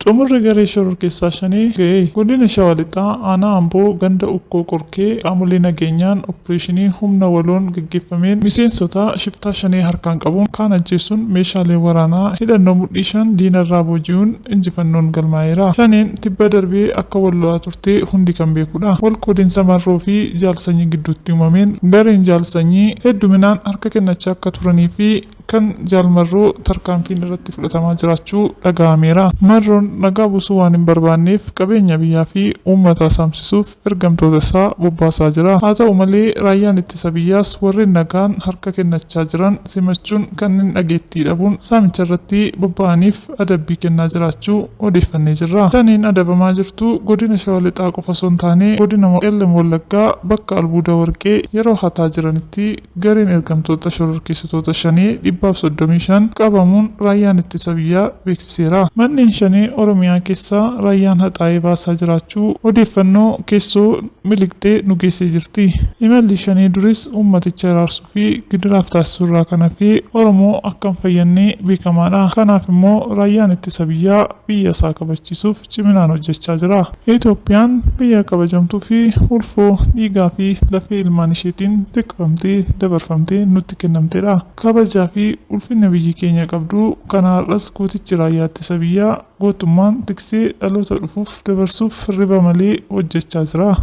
Xumurri garee shororkeessaa Shanee ga'e. Godina Shawaa Lixaa Aanaa Amboo ganda Ukkoo Qorkee qaamolee nageenyaan oppireeshinii humna waloon gaggeeffameen miseensota shiftaa Shanee harkaan qabuun kaan ajjeesuun meeshaalee waraanaa hidhannoo mudhii 5 diinarraa booji'uun injifannoon galmaa'eera. Shaneen tibba darbe akka wal lolaa turte hundi kan beekudha. Wal qoodinsa Marroo fi Jaal Sanyii gidduutti uumameen gareen Jaal Sanyii hedduminaan harka kennachaa akka turanii fi kan Jaal Marroo tarkaanfiin irratti fudhatamaa jiraachuu dhaga'ameera. Marroon nagaa buusuu waan hin barbaanneef qabeenya biyyaa fi uummataa saamsisuuf ergamtoota isaa bobbaasaa jira. Haa ta'u malee raayyaan ittisa biyyaas warreen nagaan harka kennachaa jiran simachuun kanneen dhageettii dhabuun saamicha irratti bobba'aniif adabbii kennaa jiraachuu odeeffannee jirra. Shaneen adabamaa jirtu godina Shawa Lixaa qofa osoo hin taane godina Qellem Wallaggaa bakka albuuda warqee yeroo hataa jiranitti gareen ergamtoota shororkeessitoota Shanee 135 qabamuun Raayyaan Ittisa Biyyaa beeksiseera. Manneen Shanee Oromiyaa keessaa Raayyaan haxaa'ee baasaa jiraachuu odeeffannoo keessoo miliqxee nu geessee jirti. Imalli Shanee duris uummaticha hiraarsuu fi gidiraaf taasisuu irraa kan hafe Oromoo akka hin fayyadne beekamaadha. Kanaaf immoo Raayyaan Ittisa Biyyaa biyya isaa kabachiisuuf ciminaan hojjechaa jira. Itoophiyaan biyya kabajamtuu fi ulfoo dhiigaa fi lafee ilmaan isheetiin tikfamtee dabarfamtee nutti kennamtedha. Kabajaa fi ulfinna biyyi keenya qabdu kana har'as gootichi Raayyaa Ittisa Biyyaa gootummaan tiksee dhaloota dhufuuf dabarsuuf hirriba malee hojjechaa jira.